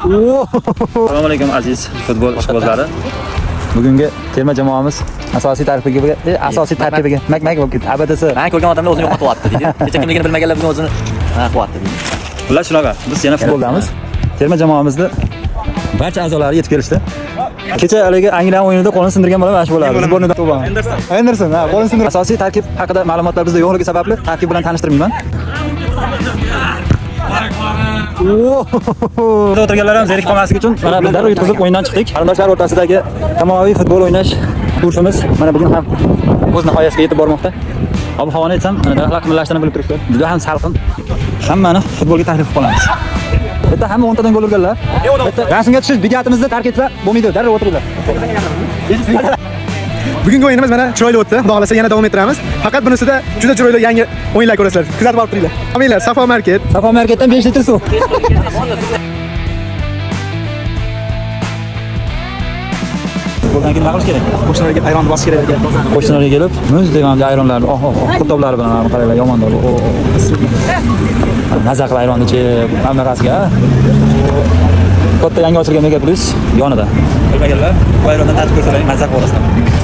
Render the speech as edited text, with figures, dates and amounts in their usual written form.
Assalomu alaykum, aziz futbol ishqibozlari. Bugungi terma jamoamiz asosiy tarkibiga mak mak bo'lib ketdi. ABDS. Men ko'rgan odamlar o'zini yo'qotyapti deydi. Kecha kimligini bilmaganlar bugun o'zini ha qilyapti deydi. Ular shunaqa. Biz yana futboldamiz. Terma jamoamizni barcha a'zolari yetib kelishdi. Kecha haligi Angliya o'yinida qo'lini sindirgan bola mana shu bo'ladi. Сборный da Anderson. Anderson, ha, qo'lini sindirgan. Asosiy tarkib haqida ma'lumotlar bizda yo'qligi sababli tarkib bilan tanishtirmayman. O'tirganlar ham zerikib qolmasligi uchun mana biz darrov yutqizib o'yindan chiqdik. Qarindoshlar o'rtasidagi jamoaviy futbol o'ynash kursimiz mana bugun ham o'z nihoyasiga yetib bormoqda. Ob-havoni aytsam, mana daraxtlar qimirlashini bilib turibsizlar. Juda ham salqin. Hammani futbolga taklif qilib qolamiz. Bitta hamma 10 tadan gol urganlar. Bitta rasmga tushish begatimizni tark etsa bo'lmaydi, darrov o'tiringlar. Bugungi o'yinimiz mana chiroyli o'tdi. Xudo xolasa yana davom ettiramiz. Faqat bunisida juda chiroyli yangi o'yinlar ko'rasizlar. Kuzatib olib turinglar. Homiylar, Safo Market. Safo Marketdan 5 litr suv. Futboldan keyin nima qilish kerak? Qo'shnilarga ayron bosish kerak ekan. Qo'shnilarga kelib, muzdek mana bu ayronlarni, oh oh oh, qurtoblari bilan mana qaranglar, yomon deb. Oh, oh. Maza qilib ayronni ichib, mana bunaqasiga. Katta yangi ochilgan Mega Plus yonida. Bilmaganlar, bu ayrondan tatib ko'rsalaring, maza qilib olasizlar.